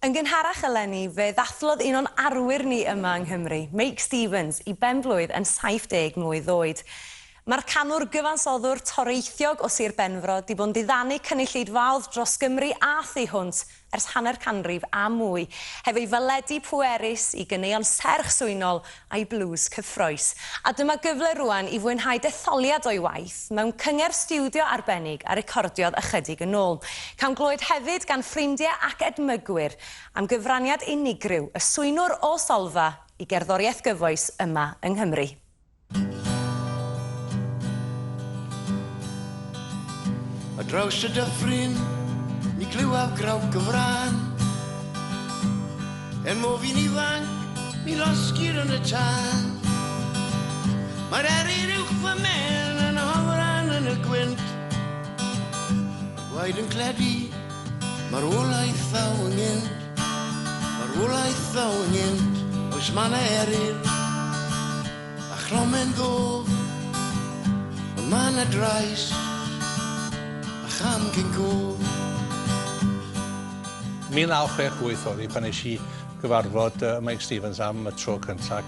Yn gynharach eleni, fe ddathlodd un o'n arwyr ni yma yng Nghymru, Meic Stevens, i benblwydd yn 70 mlwydd oed. Mae'r canwr gyfansoddwr toreithiog o Sir Benfro 'di bod yn diddanu cynulleidfaoedd dros Gymru a thu hwnt ers hanner canrif a mwy, hefo'i faledi pwerus, i ganeuon serch swynol a'i blues cyffrous. A dyma gyfle rŵan i fwynhau detholiad o'i waith mewn cyngerdd stiwdio arbennig a recordiodd ychydig yn ôl. Cawn glywed hefyd gan ffrindiau ac edmygwyr am gyfraniad unigryw y swynwr o Solfa i gerddoriaeth gyfoes yma yng Nghymru. Ar draws y dyffryn, mi glywaf grawc y frân. Er mo fi'n ifanc, mi losgir yn y tân. Mae'r eryr uwch fy mhen yn hofran yn y gwynt. Mae'r gwaed yn cledu, marwolaeth ddaw ynghynt. Marwolaeth ddaw ynghynt, oes ma' 'na eryr a chromen ddof, ond ma' 'na drais a cham cyn cof. 1968 oedd hi pan nes i gyfarfod Meic Stevens am y tro cyntaf.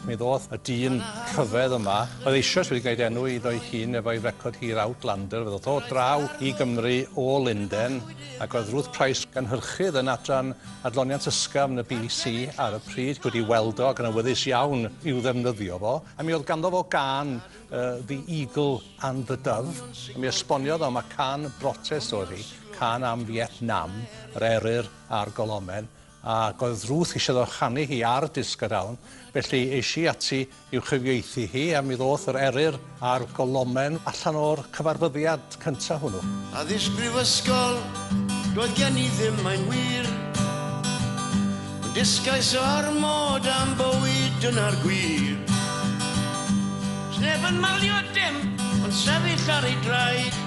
Mi ddoth y dyn rhyfedd yma, oedd eisoes wedi gwneud enw iddo'i hun efo'i record hir Outlander, fe ddoth o draw i Gymru o Lunden, ac oedd Ruth Price, gynhyrchydd yn adran adloniant ysgafn y BBC ar y pryd, wedi weld o ac yn awyddus iawn i'w ddefnyddio fo, a mi oedd ganddo fo gân The Eagle and the Dove, a mi esboniodd o ma' cân brotest oedd hi, cân am Vietnam, yr eryr a'r golomen, ac oedd Ruth eisiau iddo chanu hi ar Disg a Dawn, felly es i ati i'w chyfieithu hi, a mi ddoth yr eryr a'r golomen allan o'r cyfarfyddiad cyntaf hwnnw. Addysg brifysgol, doedd gen i ddim, mae'n wir. Ond dysgais ormod am bywyd, dyna'r gwir. Sneb yn malio dim, ond sefyll ar ei draed.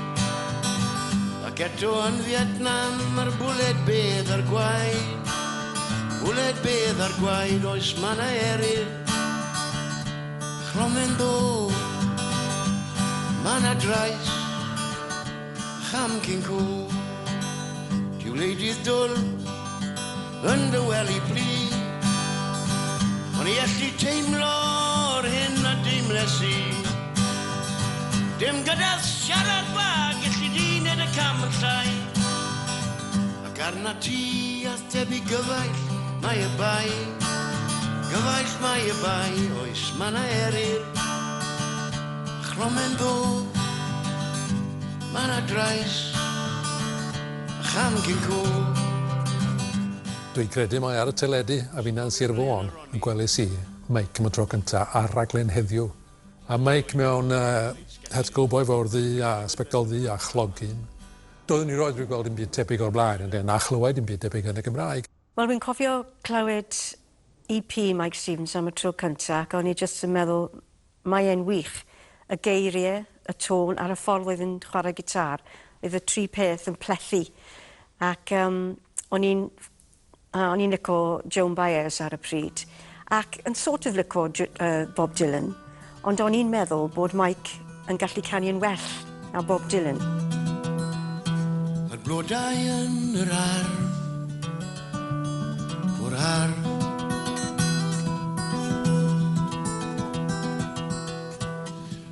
Ac eto yn Vietnam, mae'r bwled bedd a'r gwaed. Bwled bedd a'r gwaed, oes ma' 'na eryr. Chromen ddo, ma' 'na drais, a cham cyn co. Ti wleidydd dwl, yn dy wely plu. O'n i allu teimlo'r hyn a deimles i. Dim gyda siarad gwag, gelli di wneud y cam yn llai. Ac arna ti a'th debyg gyfaill, mae y bai. Gyfaill mae y bai, oes ma' 'na eryr. A chromen ddo, ma' 'na drais, a cham cyn co. Dwi'n credu mai ar y teledu a finna'n Sir Fôn y gwelis i Meic am y tro cynta ar raglen Heddiw. A Meic mewn het gowboi fawr ddu a sbectol ddu a chlogyn. Doeddwn i roed wedi gweld dim byd tebyg o'r blaen ynde, na chlywed dim byd debyg yn y Gymraeg. Wel fi'n cofio clywed EP Mike Stevens am y tro cynta ac o'n i jyst yn meddwl mae e'n wych. Y geirie, y tôn a'r y ffordd oedd yn chwarae gitâr. Oedd y tri peth yn plethu. Ac yym o'n i'n a o'n i'n lico Joan Baez ar y pryd ac yn sort of lico J- yy Bob Dylan ond o'n i'n meddwl bod Mike yn gallu canu yn well na Bob Dylan. Mae'r blodau yn yr ardd mor hardd.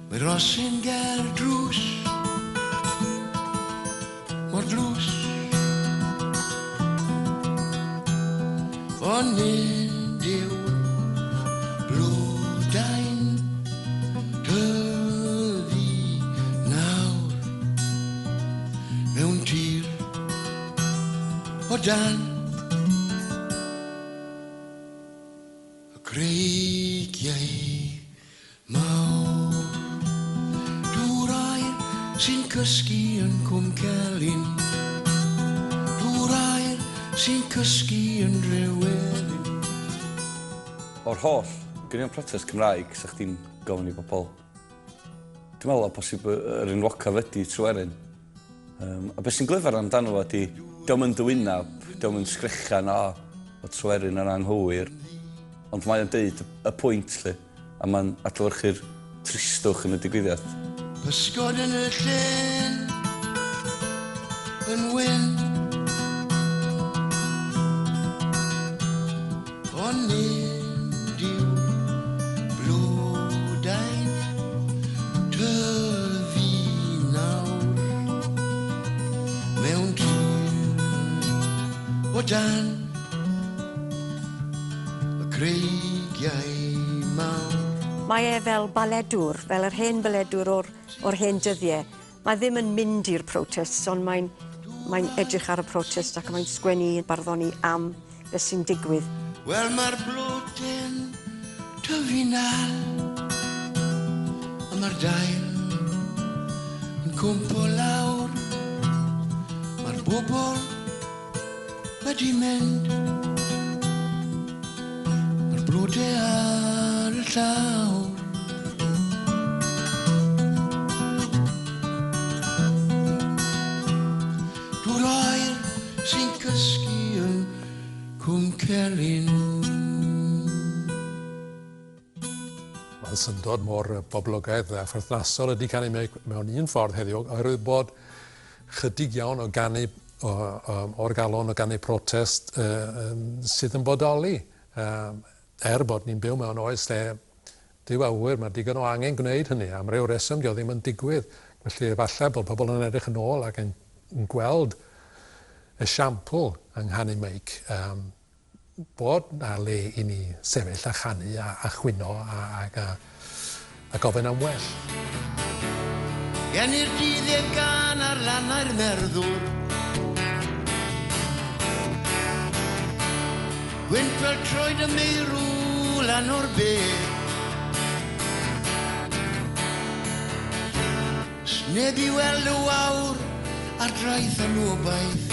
Mae rhosyn ger drws mor dlws. Ond nid yw'r blodau'n tyfu nawr mewn tir o dan y creigiau mawr. Dŵr aer sy'n cysgu yn Cwm Celyn, Dŵr aer sy'n cysgu yn Nhryweryn. O'r holl ganeuon protest Cymraeg 'sa chdi'n gofyn i bobl, dwi'n meddwl o bosib yr enwocaf ydi Tryweryn. Um, a beth sy'n glyfar amdano fo ydi, dio'm yn dy wynab, dio'm yn sgrechan o, o Tryweryn yn anghywir, ond mae o'n deud y pwynt lly, a mae'n adlewyrchu'r tristwch yn y digwyddiad. Pysgod yn y llyn yn wyn. Fan hyn dyw'r blodau'n tyfu nawr mewn tir o dan y creigiau mawr. Mae e fel baledwr, fel yr hen baledwr o'r hen dyddiau. Mae ddim yn mynd i'r protests, ond mae'n edrych ar y protest ac mae'n sgwennu barddoni am beth sy'n digwydd. Wel, mae'r blodyn tyfu nal, a mae'r dail yn cwmpo lawr. Mae'r bobl wedi mynd, mae'r blodau ar y llawr. Dŵr oer sy'n cysgu yn Cwm Celyn. Mae'n syndod mor boblogaidd a pherthnasol ydy canu mewn un ffordd heddiw, oherwydd bod chydig iawn o ganu o'r galon o ganu protest sydd yn bodoli. Er bod ni'n byw mewn oes lle Duw a ŵyr, mae digon o angen gwneud hynny, am ryw reswm dio ddim yn digwydd. Felly efallai bod pobl yn edrych yn ôl ac yn gweld esiampl yng nghanu Meic, bod na le i ni sefyll a chanu a chwyno a gofyn am well. Gen i'r dydd e gan ar lannau'r merddwr, gwynt fel troed y meirw lan o'r bedd. Sneb i weld y wawr ar draeth yn obaith.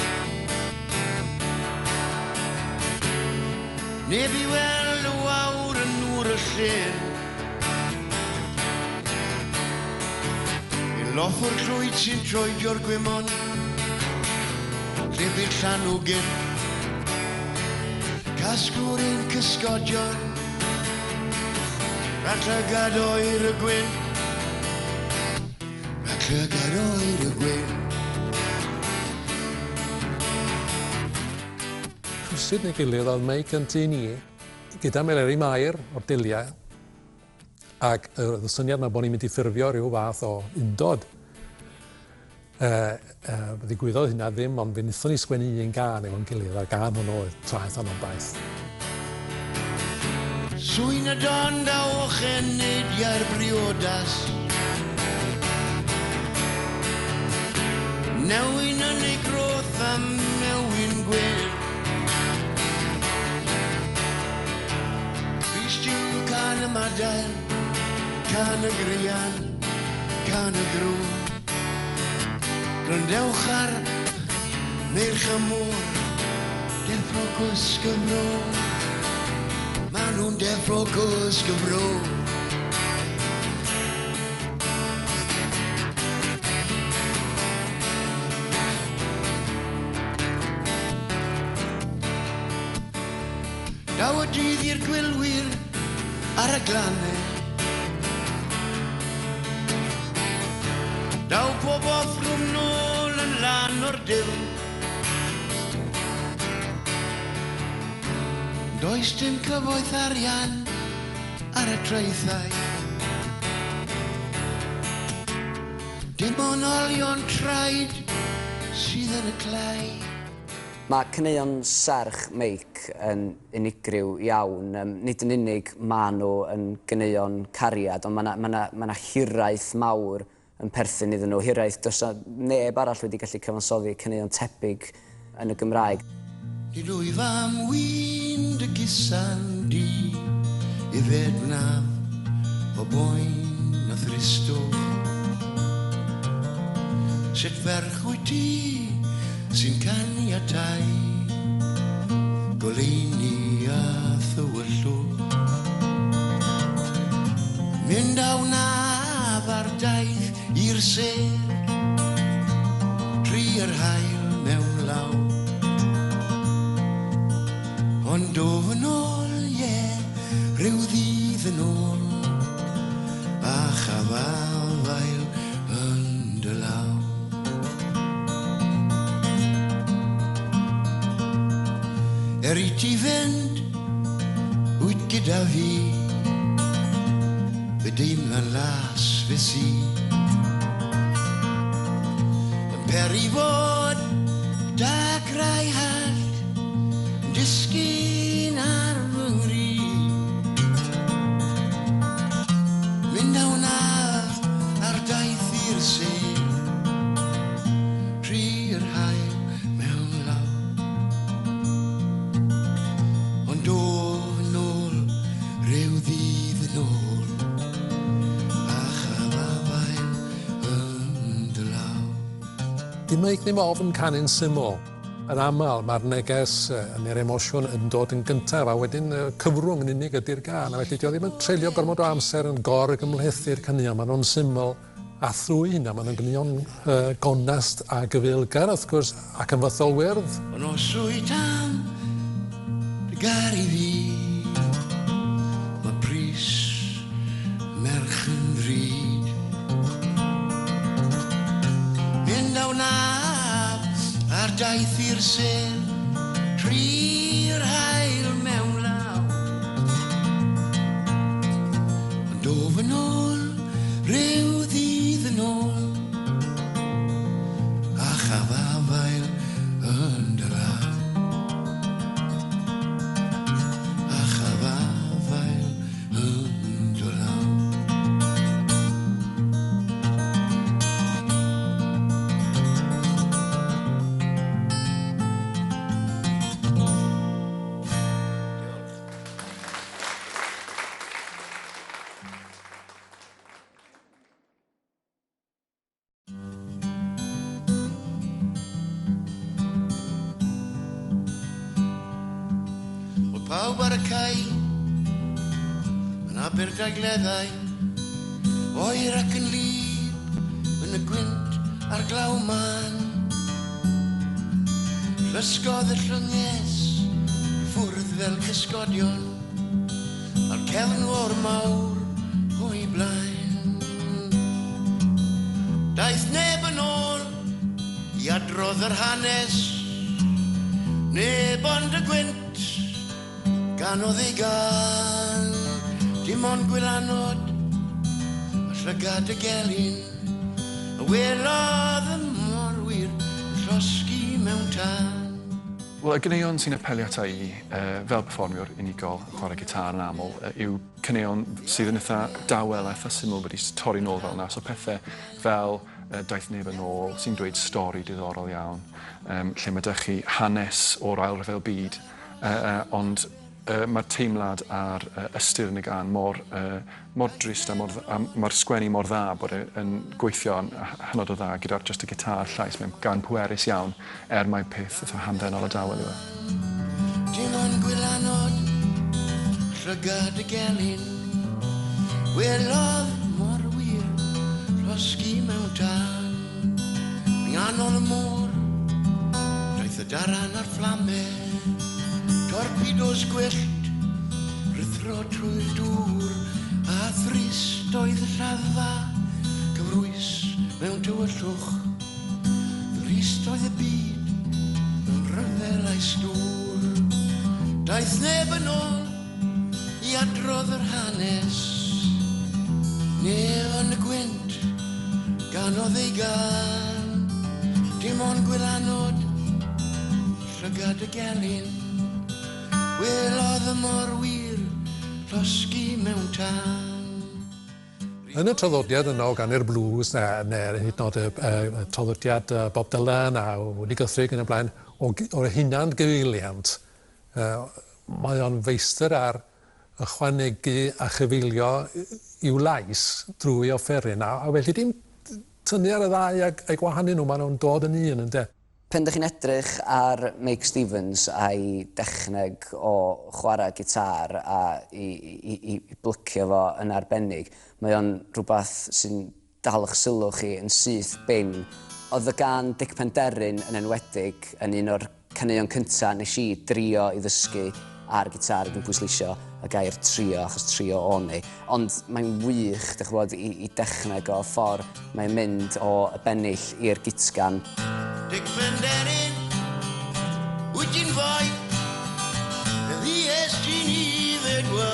Neb i weld y wawr yn nŵr y llyn. I loffwr llwyd sy'n troedio'r gwymon, lle bydd llanw gynt. Casglwr ein cysgodion, rhag llygad oer y gwyn. Rhag llygad oer y gwyn. Rhywsut neu gilydd oedd Meic yn tŷ ni, gyda Meleri Mair o'r Diliau, ac oedd y syniad yma bod ni'n mynd i ffurfio rhyw fath o undod. Ddigwyddodd hynna ddim, ond fe wnaethon ni sgwennu un gân efo'n gilydd, a'r gân hwnnw oedd Traeth Anobaith. Sŵn y don daw ocheneidiau'r briodas, newyn yn ei groth a mewyn gwyn. Bys-tiw can y madael, can y grian, can y grw. Gwrandewch ar meirch y môr, deffro cwsg y fro. Ma' nhw'n deffro cwsg y fro. Daw y dydd i'r gwylwyr ar y glannau. Daw pob offrwm nôl yn lan o'r dim. Does dim cyfoeth arian ar y traethau. Dim ond olion traed sydd yn y clai. Mae caneuon serch Meic yn unigryw iawn. Nid yn unig maen nhw yn ganeuon cariad, ond ma' 'na hiraeth mawr yn perthyn iddyn nhw. Hiraeth, does 'na neb arall wedi gallu cyfansoddi caneuon tebyg yn y Gymraeg. Nid wyf am win dy gusan di, yfed wnaf o boen a thristwch. Sut ferch wyt ti sy'n caniatáu goleuni a thywyllwch? Mynd a wnaf ar daith i'r sêr, tri yr haul mewn law. Ond dof yn ôl, ie, rhyw ddydd yn ôl, a chafafael yn dy law. Er i ti fynd, Wyt gyda fi, fy deimla'n las fe si. Yn peri fod dagrau hallt yn disgyn ar fy nghryd. Mynd a wnaf ar daith i'r sêr, tri'r haul mewn law. Ond dof yn ôl, rhyw ddydd yn ôl, a chaf afael yn dy law. Di Meic ddim ofn canu'n syml. Yn aml, mae'r neges neu'r emosiwn yn dod yn gyntaf, a wedyn cyfrwng yn unig ydy'r gân. A felly, dio ddim yn treulio gormod o amser yn gor-gymhlethu'r caneuon. Maen nhw'n syml, a thrwy hynna, maen nhw'n ganeuon gonest a gyfeillgar, wrth gwrs, ac yn fythol wyrdd. Ond os wyt am dy garu fi, mae pris merch yn ddrud. Mynd a wnaf ar daith i'r sêr, tri'r haul mewn law. Ond dof yn ôl, rhyw ddydd yn ôl, a chaf afael yn dy law. A chaf afael yn dy law. Oedd pawb ar y cae yn Aberdaugleddau, oer ac yn wlyb yn y gwynt a'r glaw mân. Llusgodd y llynges i ffwrdd fel cysgodion, a'r cefnfor mawr o'i blaen. Daeth neb yn ôl i adrodd yr hanes, neb ond y gwynt ganodd ei gân. Dim ond gwylanod a llygad y gelyn, a welodd y morwyr yn llosgi mewn tân. Wel, y ganeuon sy'n apelio ata i, fel perfformiwr unigol yn chwarae gitar yn aml, yw caneuon sydd yn eitha dawel a eitha syml wedi torri nôl fel yna. So pethau fel Daeth Neb yn Ôl, sy'n dweud stori diddorol iawn, lle mae 'da chi hanes o'r Ail Ryfel Byd, ond mae'r teimlad a'r ystyr yn y gân mor drist a mae'r sgwennu mor dda bod e'n gweithio yn hynod o dda gyda'r just y gitar llais. Mae'n gân pwerus iawn, er mai peth eitha hamddenol a dawel yw e. Dim ond gwylanod, llygad y gelyn, welodd morwyr llosgi mewn tân. Yng nghanol y môr, daeth y daran a'r fflame, torpedos gwyllt, rhuthro trwy'r dŵr, a thrist oedd y lladdfa, cyfrwys mewn tywyllwch. Drist oedd y byd, mewn rhyfel a'i stŵr. Daeth neb yn ôl i adrodd yr hanes, neb yn y gwynt ganodd ei gân. Dim ond gwylanod, llygad y gelyn, welodd y morwyr llosgi mewn tân. Yn y traddodiad yno o ganu'r blues, neu hyd yn oed y traddodiad Bob Dylan a Woody Guthrie yn y blaen, o'r hunan gyfeiliant, mae o'n feistr ar ychwanegu a chyfeilio i'w lais drwy offeryn, a felly dim tynnu ar y ddau ag gwahanu nhw, maen nhw'n dod yn un, ynde. Pen dych chi'n edrych ar Meic Stevens a'i dechneg o chwarae gitar a i blycio fo yn arbennig, mae o'n rhywbeth sy'n dal eich sylw chi yn syth bin. Oedd y gân Dic Penderyn yn enwedig yn un o'r caneuon cynta nes i drio i ddysgu ar gitar, dwi'n pwysleisio y gair trio, achos trio o'n i. Ond mae'n wych, dych chi'n gwybod, i dechneg o ffordd mae'n mynd o y bennill i'r gitgan. Dic Penderyn, wyt ti'n foi, dduest ti'n ifed wine.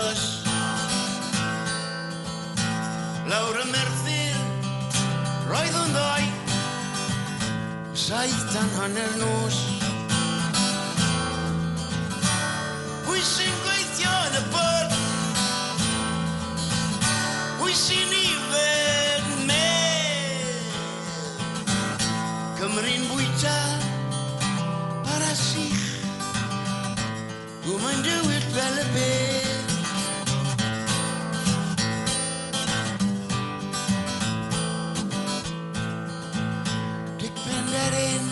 Merthyr, roedd yn ddoi, 7:40 nos. Pwy sy'n gweithio yn y bwrdd? Pwy sy'n ifed medd? Cymru'n bwyta bara sych, o mae'n dywyll fel y bedd. Dic Penderyn,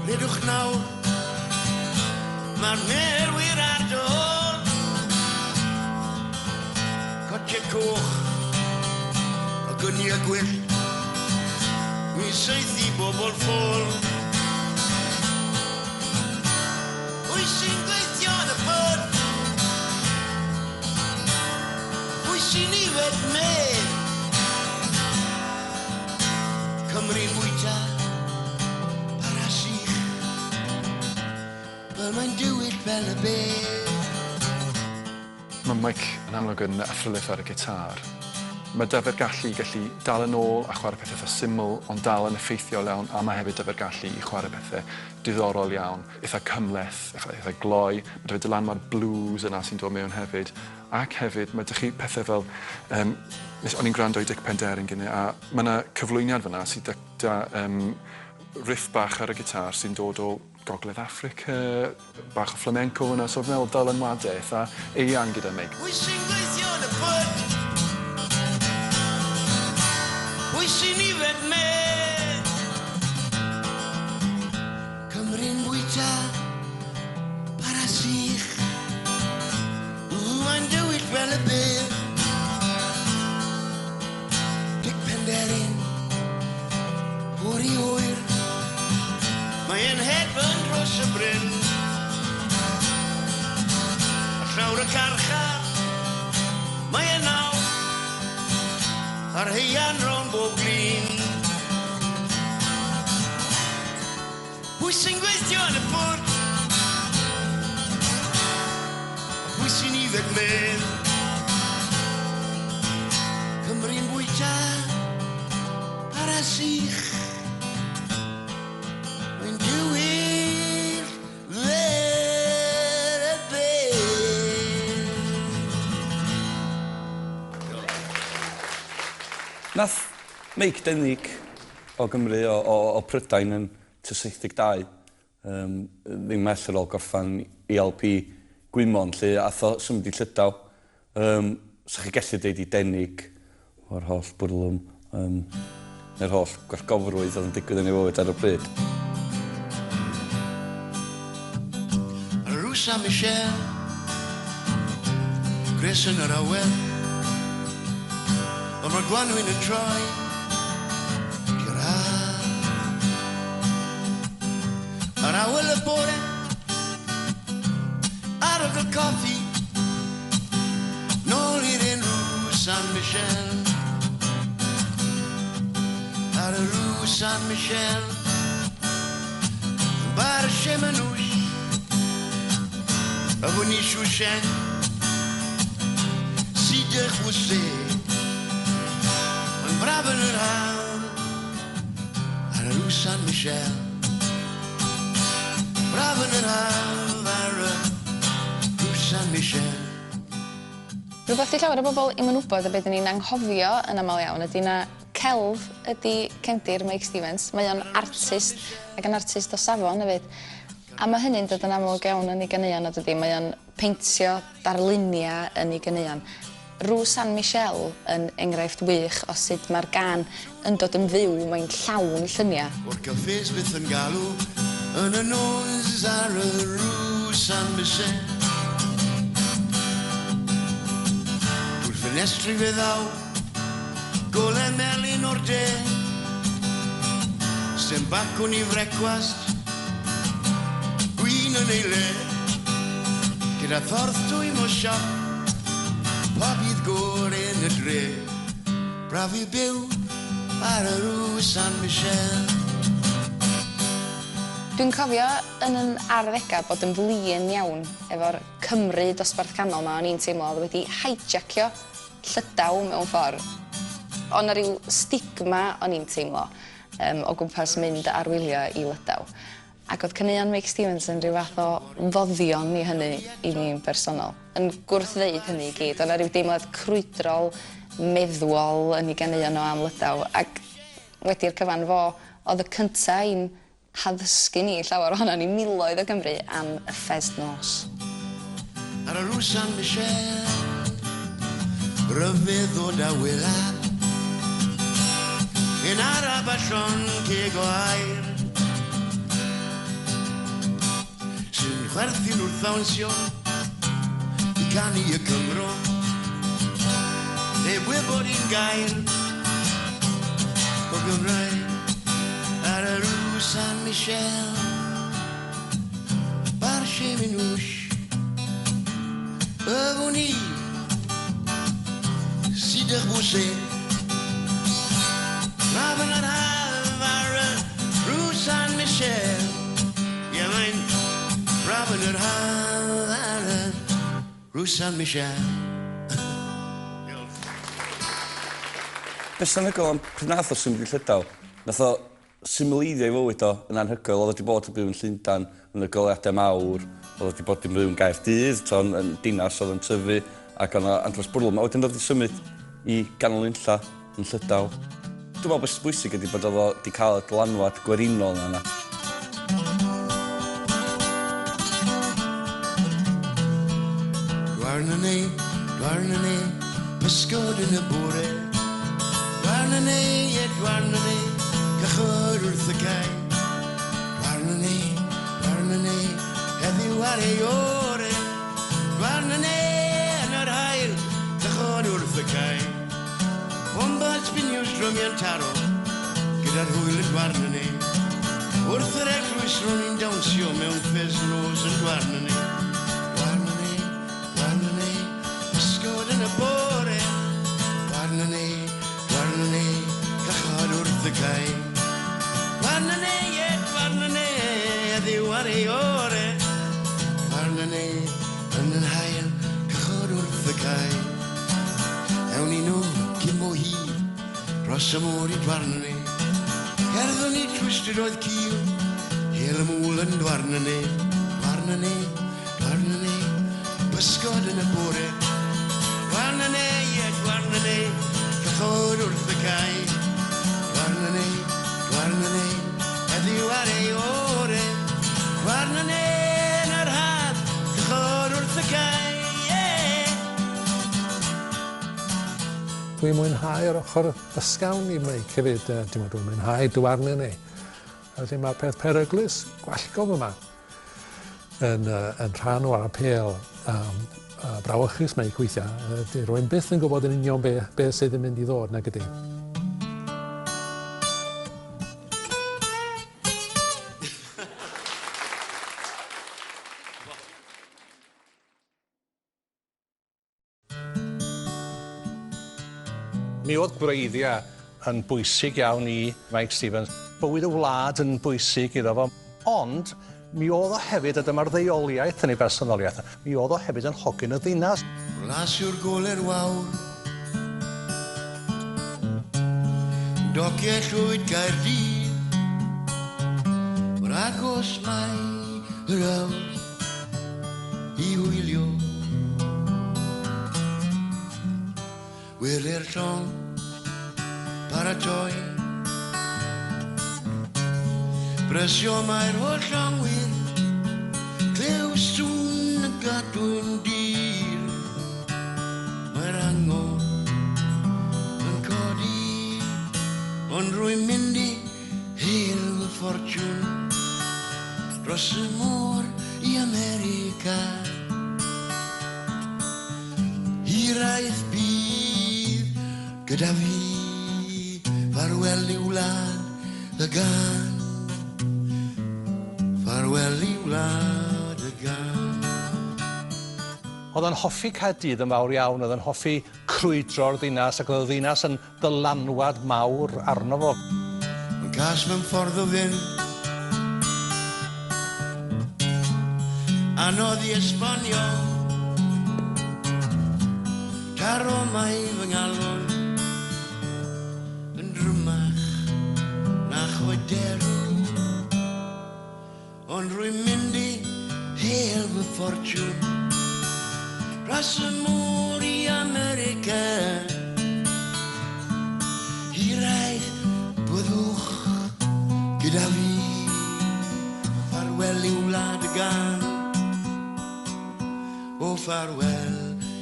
redwch nawr, mae'r merwyr ar dy ôl. Cotiau coch, a gyniau gwyllt, mi saethu bobl ffôl. Pwy sy'n gweithio yn y bwrdd? Pwy sy'n ifed medd? Cymru'n bwyta bara sych, fel mae'n dywyll fel y bedd. Mae Meic yn amlwg yn athrylith ar y gitar. Mae 'da fe'r gallu i gallu dal yn ôl a chwarae pethau eitha syml, ond dal yn effeithiol iawn, a mae hefyd 'da fe'r gallu i chwarae pethau diddorol iawn, eitha cymhleth, eitha gloi. Mae 'da fe dylanwad blues yna sy'n dod mewn hefyd. Ac hefyd, mae 'da chi pethau fel... O'n i'n gwrando i Dic Penderyn gynne, a mae yna cyflwyniad fyna sydd 'da riff bach ar y gitar sy'n dod o Gogledd Affrica, bach o flamenco fyna, so fi'n meddwl dylanwadau eitha eang gyda Meic. Pwy sy'n gweithio yn y pwll? Pwy sy'n ifed medd? Cymru'n bwyta bara sych, mae'n dywyll fel y bedd. Dic Penderyn, hwyr i hwyr, mae'n hedfan dros y bryn. A llawr y carchar, mae'n naw, a'r heian rownd bob glin. Pwy sy'n gweithio yn y pwll? A pwy sy'n ifed medd? Cymru'n bwyta bara sych, mae'n dywyll fel y bedd. Nath Meic Denig o Gymru, o Prydain yn tua 72, ddim mell ar ôl gorffan ELP Gwymon, lle ath o symud i Llydaw. Sa chi gallu deud i Denig o'r holl bwrlwm, neu'r holl gwallgofrwydd oedd yn digwydd yn ei fywyd ar y pryd. Rue Saint-Michel, gwres yn yr awel, ond mae'r gwanwyn yn troi i'r haf. Ar awel y bore, arogl coffi, nôl i'r un Rue Saint-Michel. Ar y Rue Saint-Michel, bar Chez Manouche, a Bonnie Chouchen, cider rosé, yn braf yn yr haf, ar y Rue Saint-Michel. Braf yn yr haf, ar y Rue Saint-Michel. Rhywbeth i llawer o bobl i'm yn wybod a beth ni'n anghofio yn aml iawn ydy na celf ydy cefndir Meic Stevens. Mae o'n artist ac yn artist o safon hefyd. A mae hynny'n dod yn amlwg iawn yn ei ganeuon, ydy. Mae o'n peintio darluniau yn ei ganeuon. Rue Saint-Michel yn enghraifft wych o sut mae'r gân yn dod yn fyw, mae'n llawn lluniau. O'r cafes byth yn galw yn y nos ar y Rue Saint-Michel. Drwy'r ffenestri fe ddaw golau melyn o'r de, Sdim bacwn i frecwast, gwin yn ei le, gyda thorth twym o siop, pobydd gore yn y dre. Braf i byw ar y Rue Saint-Michel. Dwi'n cofio yn yn arddegau bod yn flin iawn efo'r Cymru dosbarth canol 'ma o'n i'n teimlo oedd wedi hijackio Llydaw mewn ffordd. O'na ryw stigma o'n i'n teimlo o gwmpas mynd ar wyliau i Lydaw. Ac oedd caneuon Meic Stevens yn rhyw fath o foddion i hynny i mi'n bersonol. Yn gwrthddweud hynny i gyd. O'na ryw deimlad crwydrol, meddwol yn ei ganeuon o am Lydaw. Ac wedi'r cyfan fo oedd y cynta i'n haddysgu ni llawer ohono ni miloedd o Gymru am y Fest Nos. Ar y Rue Saint-Michel, ryfedd o dawela, yn araf a llon ceg o air, sy'n chwerthin wrth ddawnsio i canu y Cymro, heb wybod un gair o Gymraeg. Ar y Rue Saint-Michel, Barche Minouche, Yfwn i, Sidr Boucher, Rafan yr haf ar y Rue Saint-Michel. Ie, mae'n rafan yr haf ar y Rue Saint-Michel. Beth sy'n anhygoel am pryd nath o symud i Llydaw, nath o symleiddio ei fywyd o yn anhygoel. Oedd o wedi bod yn byw yn Llundain yn y goleuadau mawr, oedd o wedi bod yn byw yn Gaerdydd, yn dinas oedd yn tyfu ac oedd andros bwrlwm. A wedyn oedd wedi symud i ganol unlla yn Llydaw. Dwi'n meddwl beth sy'n bwysig ydy bod oedd o wedi cael y dylanwad gwerinol yna. Dwarnane, pysgod yn y bore. Dwarnane, ie dwarnane, cychod wrth y cae. Dwarnane, dwarnane, heddiw ar ei ore. Dwarnane yn yr haul, cychod wrth y cae. Bombard spiniws drymiau'n taro, gyda'r hwyl yn dwarnane. Wrth yr eglwys ro'n i'n dawnsio mewn ffes nos yn dwarnane. Dwarnane, dwarnane, pysgod yn y bore. Dwarnane, dwarnane, cychod wrth y cae. Dwarnane, ie, dwarnane, heddiw ar ei ore. Dwarnane, yn yr haul, cychod wrth y cae. Ewn ni nôl cyn bo hir, dros y môr i Dwarnane. Cerddwn ni trwy strydoedd cul, hel y mwl yn Dwarnane. Dwarnane, dwarnane, pysgod yn y bore. Dwarnane, ie, dwarnane, cychod wrth y cae. Dwarnane, dwarnane, heddiw ar ei ore. Dwarnane yn yr haf, cychod wrth y cae. Dwi'n mwynhau'r ochr ysgafn i Meic hefyd. Dwi'n mwynhau Dwarnane. Felly mae'r peth peryglus gwallgof yma yn rhan o'r apêl brawychus Meic weithiau. Rwy'n byth yn gwybod yn union be sydd yn mynd i ddod, nag ydy. Mi oedd gwreiddiau yn bwysig iawn i Meic Stevens. Bywyd y wlad yn bwysig iddo fo. Ond mi oedd o hefyd, a dyma'r ddeuoliaeth yn ei bersonoliaeth, mi oedd o hefyd yn hogyn y ddinas. Glas yw'r gole'r wawr, dociau llwyd Gaerdydd, mor agos mae yr awr i hwylio. Wele'r llong paratoi, brysio mae'r holl llongwyr, clyw sŵn y gadwyn dir. Mae'r angor yn codi, ond rwy'n mynd i hel fy ffortiwn dros y môr i America. Hiraeth bydd gyda fi, farwel i wlad y gan, farwel i wlad y gan. Oedd o'n hoffi Caerdydd yn fawr iawn, oedd o'n hoffi crwydro'r ddinas, ac oedd y ddinas yn ddylanwad mawr arno fo. Mae'n cas mewn ffordd o fynd, anodd i esbonio, taro mae fy ngalon y derw. Ond rwy'n mynd i hel fy ffortiwn dros y môr i America. Hiraeth byddwch gyda fi, ffarwel i wlad y gan. O ffarwel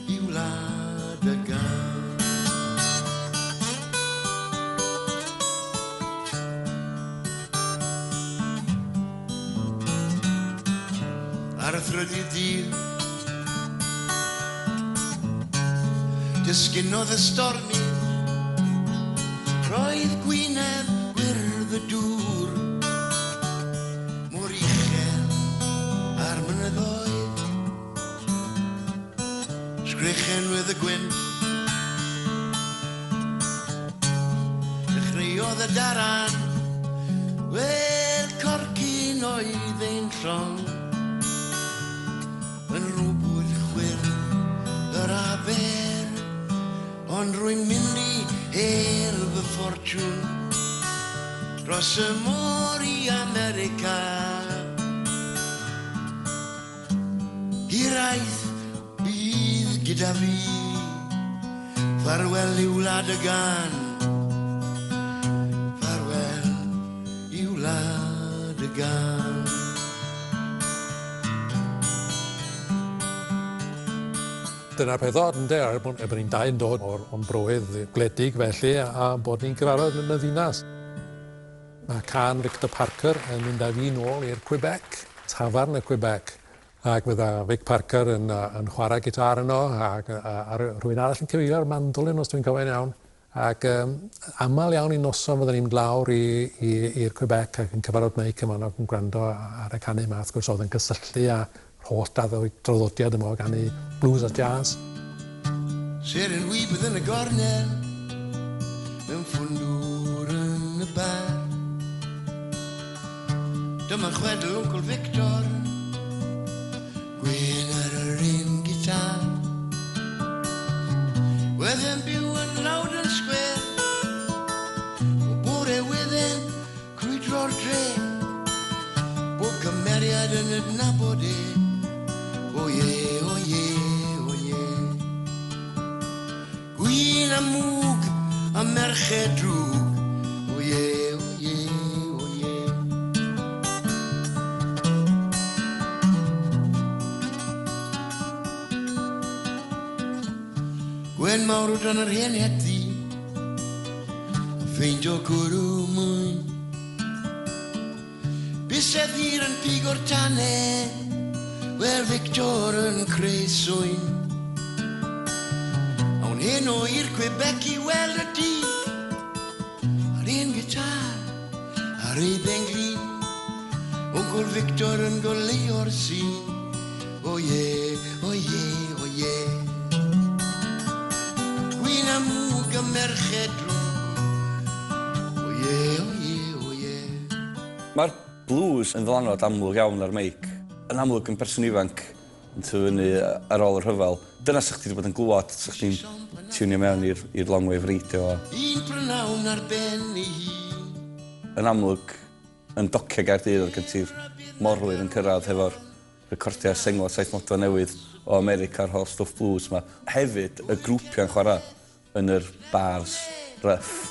i wlad y gan. Ar y thrydydd dydd disgynnodd y stormydd, roedd gwyneb gwyrdd y dŵr mor uchel a'r mynyddoedd. Sgrechenwyd y gwynt, dechreuodd y daran, wel corcyn oedd ein llong. Yn rwbwyd chwyrn yr aber, ond rwy'n mynd i hel fy ffortiwn dros y môr i America. Hiraeth bydd gyda fi, ffarwel i wlad y gan, ffarwel i wlad y gan. Dyna'r peth od, ynde, er bod ni'n dau'n dod o'n broedd gwledig felly, a bod ni'n cyfarfod yn y ddinas. Mae can Victor Parker yn mynd â fi nôl i'r Quebec, tafarn y Quebec, ac fydda Vic Parker yn chwarae gitar yno, ac a rhywun arall yn cyfeilio'r mandolin, os dwi'n cofio'n iawn. Ac aml iawn i noson fydden ni'n mynd lawr i'r Quebec ac yn cyfarfod Meic yma ac yn gwrando ar y canu yma, wrth gwrs oedd yn cysylltu â holl draddodiad yma o ganu blues a jazz. Seren wybydd yn y gornel, mewn ffwndwr yn y bar. Dyma chwedl Uncle Victor, gwyn ar yr un gitar. Wedd yn byw yn Loudon Square, o bore wedd yn crwydro'r dre. Bob cymeriad yn adnabod e. O ie, o ie, o ie. Gwyn a mwg a merched drwg. O ie, o ie, o ie. Gwen mawr o dan yr hen het ddu, a ffeindio cwrw mwyn. Bysedd hir yn pigo'r tane, wel Victor yn creu swyn. Awn heno i'r Quebec i weld y dyn, ar un gitar, ar ei benglin. Uncle Victor yn goleuo'r sîn. O ie, o ie, o ie. Gwyn a mwg a merched drwg. O ie, o ie, o ie. Mae'r blues yn ddylanwad amlwg iawn ar Meic. Yn amlwg yn person ifanc yn tyfu fyny ar ôl y rhyfel. Dyna sa chdi wedi bod yn glwad, sa chdi'n tiwnio mewn i'r long wave radio. Un prynawn ar ben ei hun. Yn amlwg, yn docio Gaerdydd oedd gen ti'r morwyr yn cyrraedd hefo'r recordiau sengl a saith modfedd newydd o America a'r holl stwff blues ma. Hefyd, y grwpiau'n chwarae yn yr bars rough.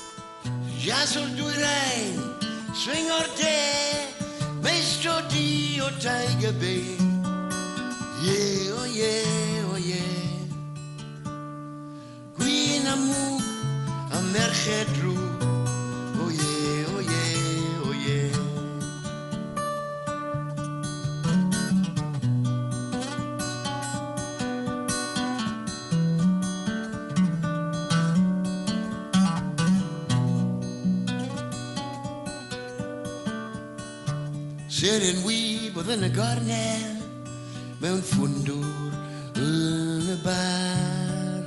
Jazz o'r dwyrain, swing o'r de, meistro di o Tiger Bay. Ie, o ie, o ie. Gwyn a mwg a merched drwg. O ie, o ie, o ie. Seren wyb oedd yn y gornel, mewn ffwndwr yn y bar.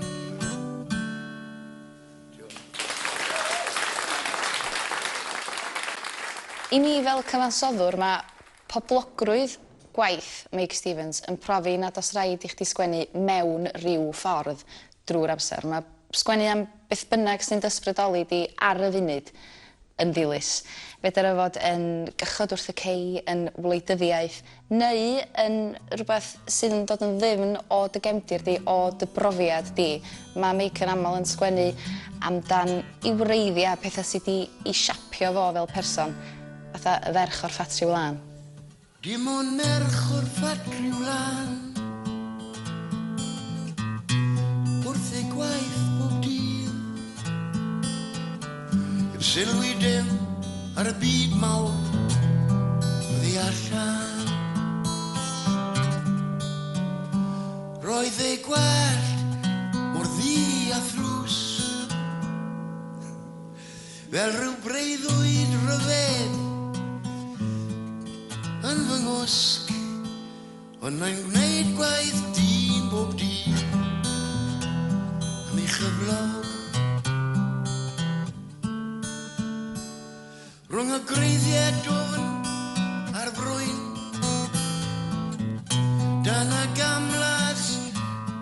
I mi fel cyfansoddwr, mae poblogrwydd gwaith Meic Stevens yn profi nad oes rhaid i chdi sgwennu mewn rhyw ffordd drwy'r amser. Mae sgwennu am beth bynnag sy'n dysbrydoli di ar y funud yn ddilys. Fedar o fod yn gychod wrth y cei, yn wleidyddiaeth, neu yn rhywbeth sydd yn dod yn ddyfn o dy gefndir di, o dy brofiad di. Mae Meic yn aml yn sgwennu amdan ei wreiddiau, pethau sydd 'di ei siapio fo fel person, fatha y ferch o'r ffatri wlân. Dim ond merch o'r ffatri wlân wrth ei gwaith bob dydd, heb sylwi dim ar y byd mawr oddi allan. Roedd ei gwallt mor ddu a thlws, fel rhyw breuddwyd rhyfedd yn fy ngwsg, ond mae'n gwneud gwaith dyn bob dydd am ei chyflog. Rhwng y gwreiddiau dwfn a'r frwyn, dan y gamlas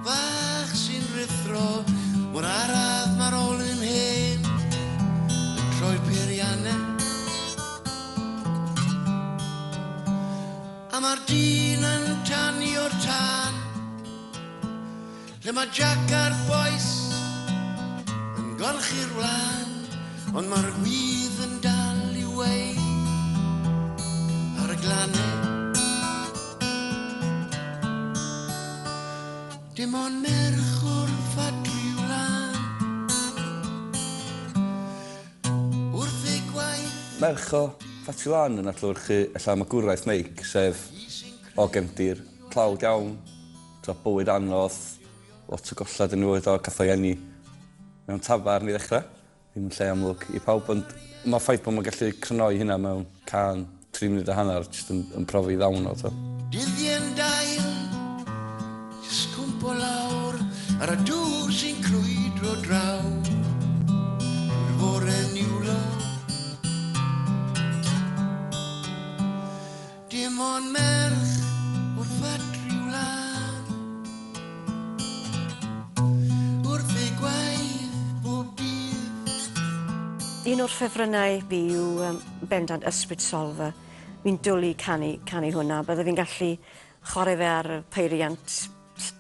fach sy'n rhuthro, mor araf mae'r olwyn hen yn troi'r peiriannau. A mae'r dyn yn tanio'r tân, lle mae Jack a'r bois yn golchi'r wlân, ond mae'r gwydd yn dal i weu ar y glannau. Dim ond merch o'r ffatri wlân wrth ei gwaith. Merch o ffatri wlân yn adlewyrchu ella magwraeth Meic, sef o gefndir tlawd iawn, bywyd anodd, lot o golled yn ei fywyd o, gath o'i eni mewn tafarn i ddechrau, ddim yn lle amlwg i pawb, ond mae'r ffaith bod mae'n gallu crynhoi hynna mewn cân 3 munud a hanner jyst yn profi ddawn o. Dyddiau'n dail, jyst cwmpo lawr ar y dŵr sy'n crwydro draw, drwy'r fore niwlog. Dim ond merch o'r ffatri wlân wrth ei gwaith bob dydd. Un o'r ffefrynnau fi yw bendant Ysbryd Solfa. Fi'n dwlu canu hwnna. Bydde fi'n gallu chwarae fe ar y peiriant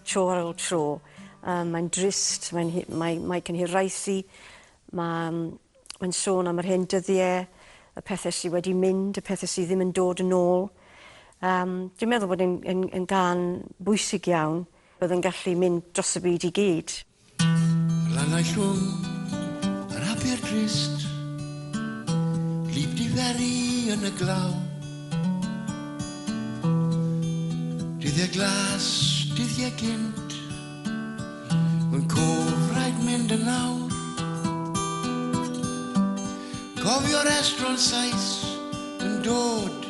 tro ar ôl tro. Mae'n drist, mae Mike yn hiraethu, mae'n sôn am yr hen dyddiau, y pethau sydd wedi mynd, y pethau sydd ddim yn dod yn ôl. Dwi'n meddwl bod yn gân bwysig iawn, bydd yn gallu mynd dros y byd i gyd. Lannau llwm, yr aber drist, gwlyb diferu yn y glaw. Dyddiau glas, dyddiau gynt, mae'n cof rhaid mynd yn awr. Cofio'r estron Sais yn dod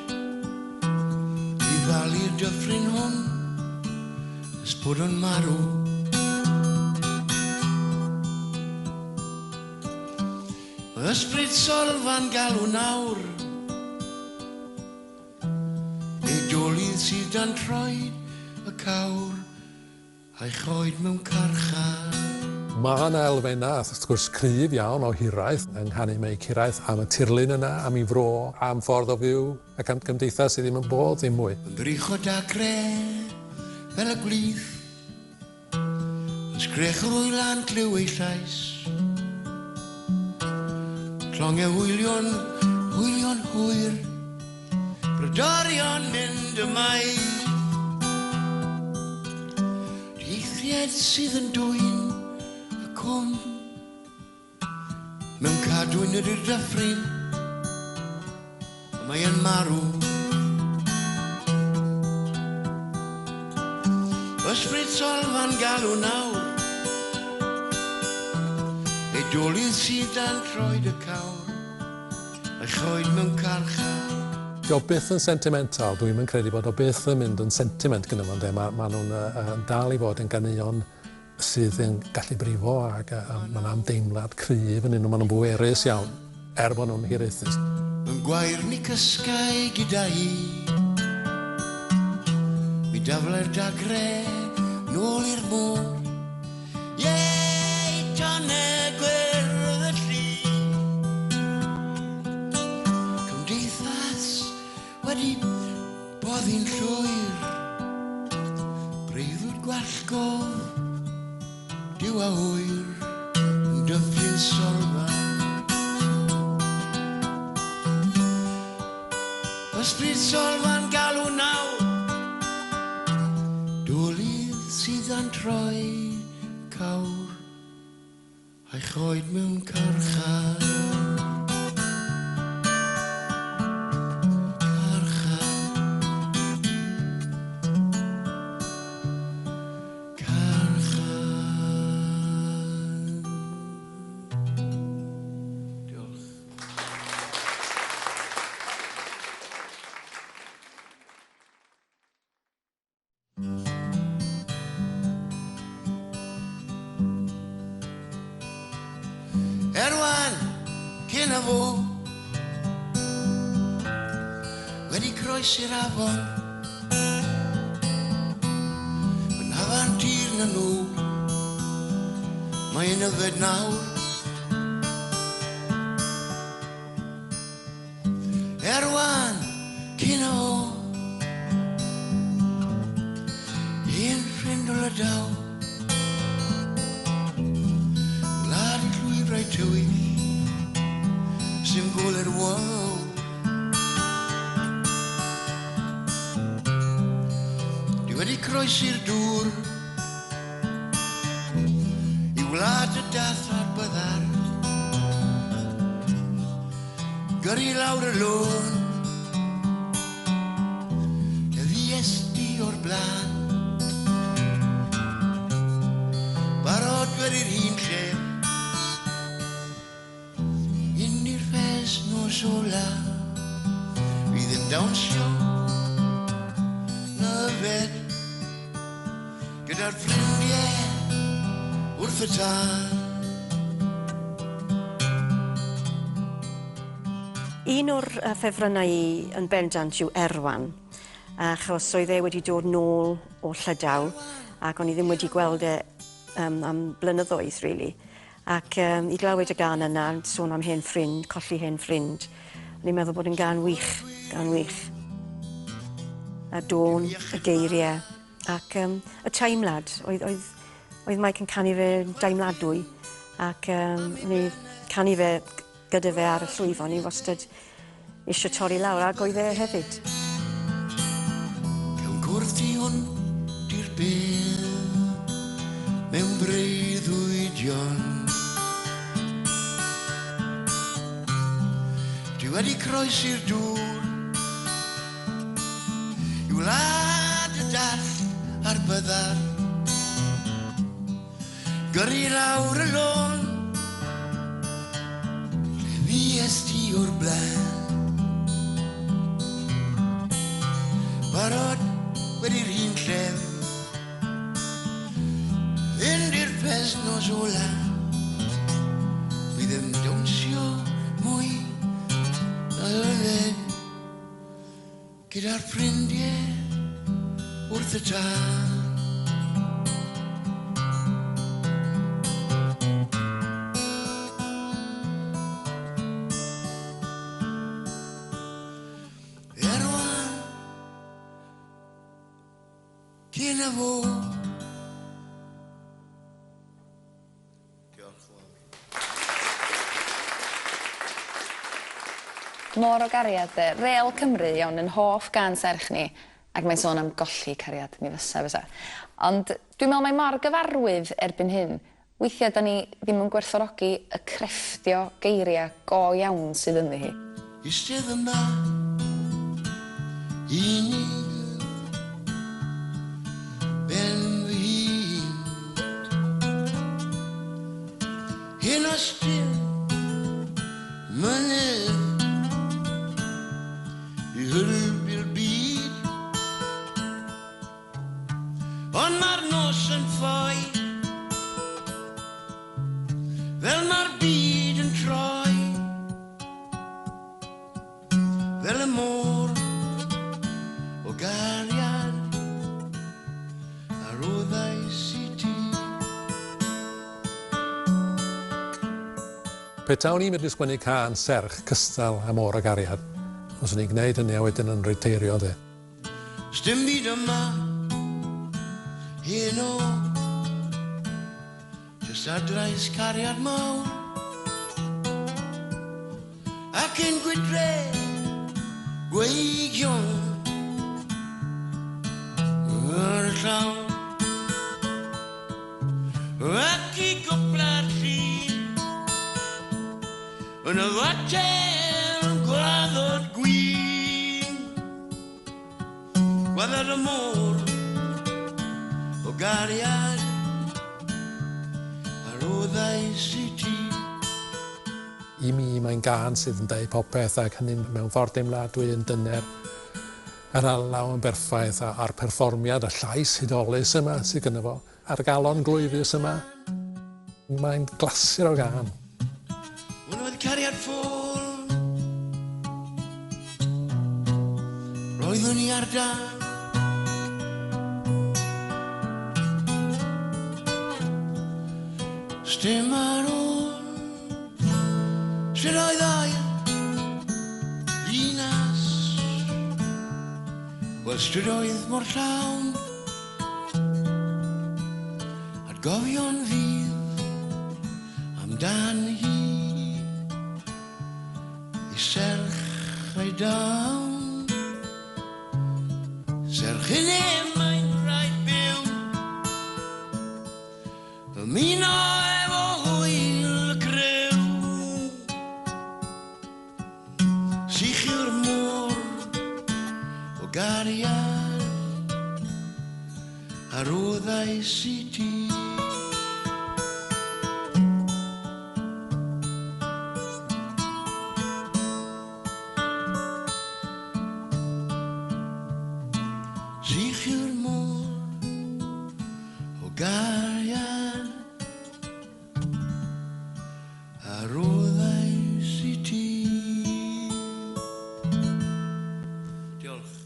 i ddal i'r dyffryn hwn, nes bod o'n marw. Ysbryd Solfa'n galw nawr, ei dolydd sydd dan troed y cawr, a'i choed mewn carchar. Mae yna elfennau, wrth gwrs, cryf iawn o hiraeth yng nghanu Meic, hiraeth am y tirlun yna, am ei fro, am ffordd o fyw ac am gymdeithas sydd ddim yn bod ddim mwy. Yn ddrychod a cre, fel y gwlith, yn sgrech yr wylan clyw ei llais. Llongau hwylio'n, hwylio'n hwyr, brodorion mynd ymaith. Dieithriaid sydd yn dwyn y cwm, mewn cadwyn ydy'r dyffryn, a mae yn marw. Ysbryd Solfa'n galw nawr, ei dolydd sydd dan troed y cawr, a'i choed mewn carchar. Dio byth yn sentimental, dwi'm yn credu bod o byth yn mynd yn sentiment gyda fo, ynde. Ma nhw'n dal i fod yn ganeuon sydd yn gallu brifo ac ma' 'na ymdeimlad cryf yn nhw, ma' nhw'n bwerus iawn, er bod nhw'n hiraethus. Yn gwair ni cysgau gyda hi, mi daflu'r dagre nôl i'r môr. Iei, tonnau gwyrdd y lli. Boddi'n llwyr, breuddwyd gwallgof, Duw a ŵyr, yn dyffryn Solfa. Ysbryd Solfa'n galw nawr, Dolydd sydd a'n troi cawr, a'i choed mewn carchar. Carchar. Carchar. Diolch. Erwan, cyn y fo, wedi croesi'r afon, yn hafan tir na nhw, mae'n yfed nawr. Erwan, cyn y fo, un ffrind o Lydaw, Gwlad y llwybrau tywyll sy'n gole'r wal. Dwi wedi croesi'r dŵr i wlad y dath a'r byddar, gyrru lawr y lôn lle fues di o'r blaen. Barod wedi'r un lle, un i'r ffes nos ola, fydd yn dawnsio na yfed gyda'r ffrindiau wrth y tân. Un o'r ffefrynnau i yn bendant yw Erwan, achos oedd e wedi dod nôl o Llydaw ac o'n i ddim wedi gweld e am blynyddoedd, really. Ac i glywed y gân yna, sôn am hen ffrind, colli hen ffrind, o'n i'n meddwl bod yn gân wych, gân wych. Y dôn, y geiriau, ac y teimlad, oedd Mike yn canu fe deimladwy, ac ni canu fe gyda fe ar y llwyfan, ni wastad eisiau torri lawr, ac oedd e hefyd. Mewn cwrdd tu hwnt i'r bedd, mewn breuddwydion, dwi wedi croesi'r dŵr i wlad y dall a'r byddar, gyrru lawr y lôn lle fues ti o'r blaen. Barod wedi'r un llef, fynd i'r pes nos ola, fydd yn dawnsio mwy na yfed gyda'r ffrindiau wrth y tân. Erwan, cyn y fo. Diolch yn fawr. Môr o gariad de, Rêl Cymru iawn yn hoff gân serch ni, ac mae'n sôn am golli cariad, mi fysa, fysa. Ond dwi'n meddwl mae mor gyfarwydd erbyn hyn. Weithiau da ni ddim yn gwerthfawrogi y crefftio geiriau go iawn sydd ynddi hi. Eistedd yma, unig, ben fy hun. Hyn o stil, mynydd, i hyrwy'r byd. Ond mae'r nos yn ffoi, fel mae'r byd yn troi, fel y môr o gariad a roddais i ti. Petawn i'n medru sgwennu cân serch cystal â môr o gariad, fyswn i'n gwneud hynny a wedyn yn reteirio de. Sdim byd yma heno, jyst adrais cariad mawr ac yn gwydre gweigion ar y llawr ac i gwpla'r llun yn y fotel gwaddod gwin, gwaddod y môr o gariad a roddais i ti. I mi mae'n gân sydd yn deud popeth ac hynny mewn ffordd deimladwy yn dyner. Yr alaw yn berffaith a'r perfformiad, y llais hudolus yma sydd gynno fo, a'r galon glwyfus yma. Mae'n glasur o gân. Hwn oedd cariad ffôl, roeddwn i ar dân. Sdim ar ôl, strydoedd aur, ddinas, wel strydoedd mor llawn, atgofion fydd amdan hi, i serch ei dawn. Serch hynny mae'n rhaid byw, ymuno efo hwyl y criw. Sych yw'r môr o gariad a roddais i ti. Sych yw'r môr o gariad a roddais i ti. Diolch.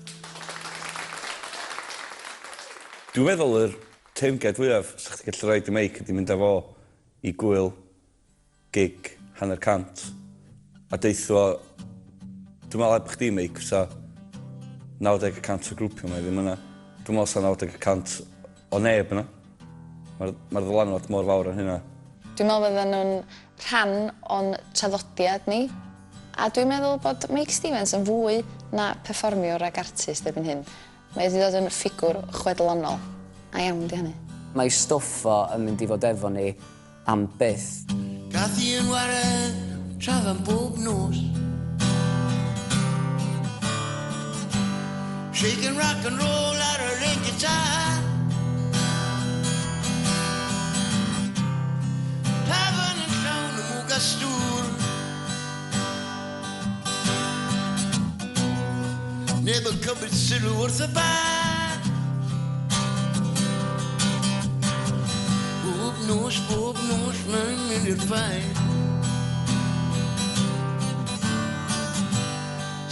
Dwi'n meddwl yr teyrnged fwyaf sa chdi gallu roid i Meic ydi mynd â fo i gwyl gig 150 a deutha fo, dwi'n meddwl heb chdi Meic fysa 90% o grwpio yma ddim yna. Dwi'n meddwl sa 90% o neb yna. Mae'r ddylanwad mor fawr yn hynna. Dwi'n meddwl fydden nhw'n rhan o'n traddodiad ni. A dwi'n meddwl bod Meic Stevens yn fwy na perfformiwr ag artist erbyn hyn. Mae wedi dod yn ffigwr chwedlonol. A iawn di hynny. Mae stwff o yn mynd i fod efo ni am byth. Gath hi yn ware trafan bob nos. Shaking rock and roll ar yr un guitar. Tafarn yn llawn o mwg a stŵr. Neb yn cymryd sylw wrth y bar. Bob nos, mae'n mynd i'r ffair.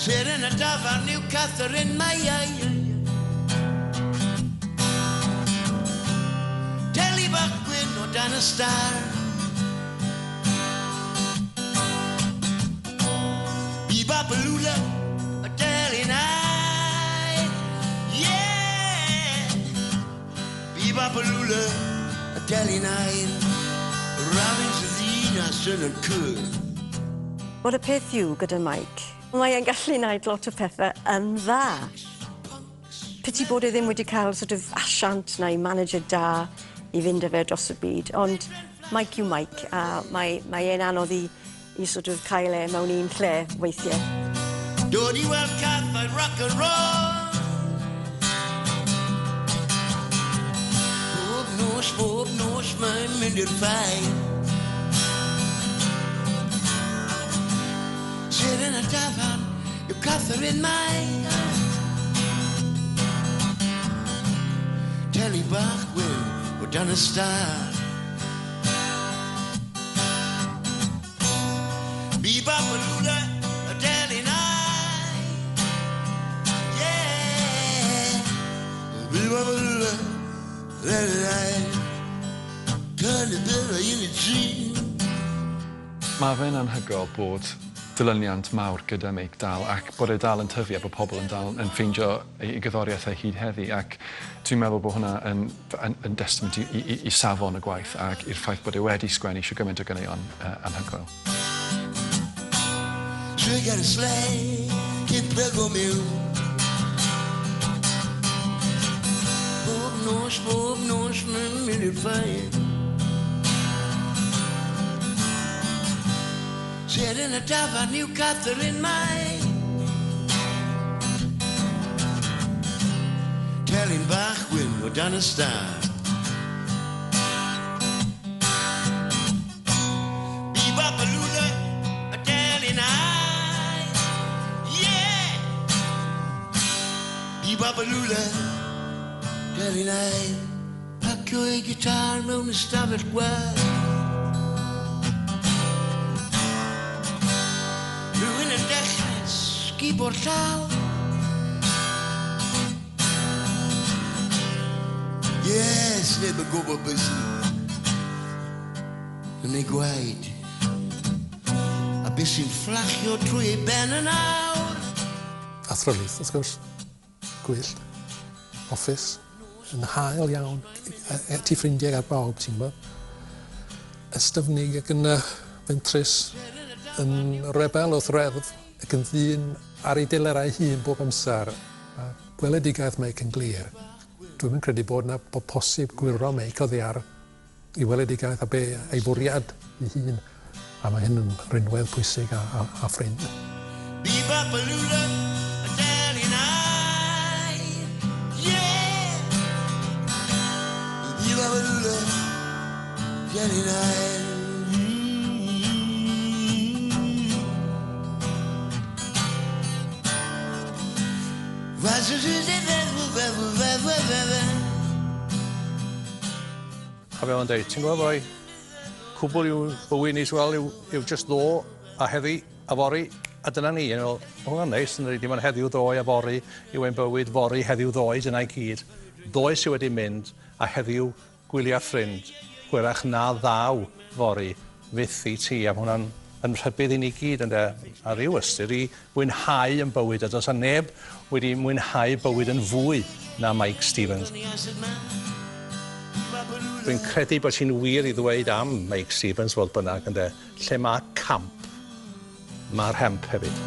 Seren y dafarn yw Catherine May. Teli bach gwyn o dan y star. Bebopalula, a Delhi night. Yeah! Bebopalula, a Delhi night. Robins y ddinas yn y cwr. Wel, y peth yw gyda Meic, mae e'n gallu gwneud lot o pethau yn dda. Piti bod e ddim wedi cael sort of asiant neu manager da i fynd â fe dros y byd, ond Mike yw Mike, a mae e'n anodd i sort of cael e mewn un lle weithiau. Dod i weld cathau rock and roll. Bob nos, mae'n mynd i'r ffair. Seren y dafarn yw Catherine May. Teli bach gwyn o dan y star. Bebopalula, a Delhi night. Yeah. Bebopalula, Delhi night. Kind of better in a dream. Mae fe'n anhygoel bod dilyniant mawr gyda Meic dal ac bod e dal yn tyfu a bod pobl yn dal yn ffeindio ei gerddoriaeth e hyd heddi ac dwi'n meddwl bod hwnna yn, yn, yn testament i safon y gwaith ac i'r ffaith bod e wedi sgwennu shwd gymaint o ganeuon anhygoel. Trigger sleigh, cyn plego miw. Bob nos, mae'n mynd i'r ffaith. Sed yn y dafarn yw Catherine Mai. Telyn bach wyn o dan y star. Bebopalula, a telyn I. Yeah! Bebopalula, telyn I. Pacio ei gitar mewn ystafell gweld. Rhywun yn dechrau sgubo'r llaw. Yes, neb yn gwybod beth sy'n yn ei gwaed. A beth sy'n fflachio trwy ei ben yn awr. Athrylith, wrth gwrs. Gwyllt. Office. Yn hael iawn. Ti ffrindiau ar bawb, ti'n gwybod. Ystyfnig ac yn fentrus. Yn rebel wrth reddf ac yn ddyn ar ei delerau hun bob amser. Mae gweledigaeth Meic yn glir. Dwi'm yn credu bod na bod posib gwyro Meic oddi ar ei weledigaeth a be ei fwriad ei hun. A mae hyn yn rinwedd pwysig a ffrind. Bebopalula, a telyn I. Yeah! Bebopalula, telyn I. A fe o'n dweud, ti'n gwybod boi, cwbl yw bywyd ni wel yw just ddo a heddi a fory, a dyna ni. Yn meddwl, ma' hwnna'n neis, yn dydi, dim ond heddiw ddoe a fory yw ein bywyd, fory, heddiw ddoe, dyna i gyd. Ddoe sydd wedi mynd, a heddiw gwylia ffrind, hwyrach na ddaw fory, fyth i ti, a ma' hwnna'n yn rhybudd i ni gyd, ynde, a ryw ystyr i mwynhau yn bywyd, a does 'na neb wedi mwynhau bywyd yn fwy na Meic Stevens. Dwi'n credu bod hi'n wir i ddweud am Meic Stevens, fodd bynnag, ynde, lle mae camp, mae'r hemp hefyd.